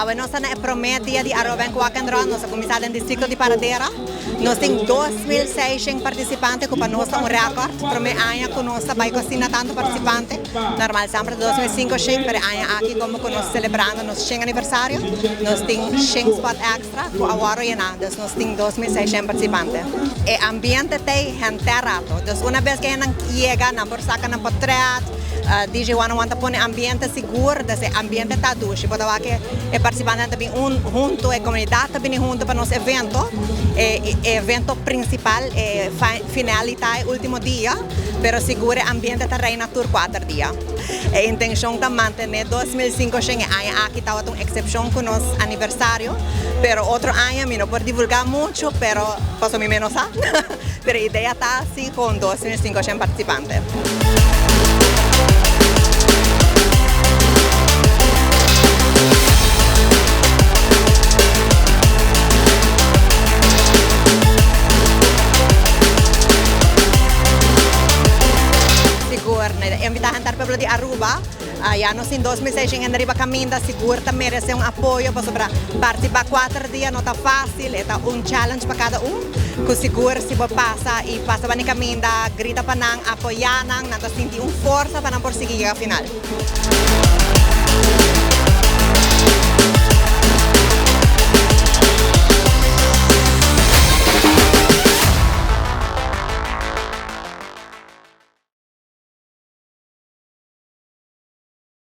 Awe nos ta na e prome dia di Aruba Bank Walk and Run. Nos a cuminsa den districto di Paradera. Nos tin 2600 participante cu pa nos ta un record. Prome aña cu nos ta bay cu asina tanto participante. Normal semper ta 2500, pero e aña aki como cu nos celebrando nos shen aniversario, nos tin shen spot extra cu awor yena. Dus nos tin 2600 participante. E ambiente t'ey henter rato. Dus una bes cu hendenan yega nan por saca nan potret. DJ One on One ta pone ambiente sigur, dus e ambiente ta dushi. Bo ta wak e e participantenan ta bin un hunto, e comunidad ta bini hunto pa nos evento. E e evento principal, e finale ta e ultimo dia, pero sigur e ambiente ta reina tur cuater dia. E intencion ta mantene 2005 e aña aki tawata un excepcion cu nos aniversario, pero otro aña mi no por divulga mucho, pero pasobra mi mes no sa. Pero e idea ta si con 2500 participante. Sigur, invita henter pueblo di Aruba. Ya nos tin 2600 hende riba caminda, sigur ta merece un apoyo pasobra participa cuater dia no ta facil, e ta un challenge pa cada un. Cu sigur si bo pasa y pasa bani caminda, grita pa nan, apoya nan, nan ta sinti un forsa pa nan por sigui yega final.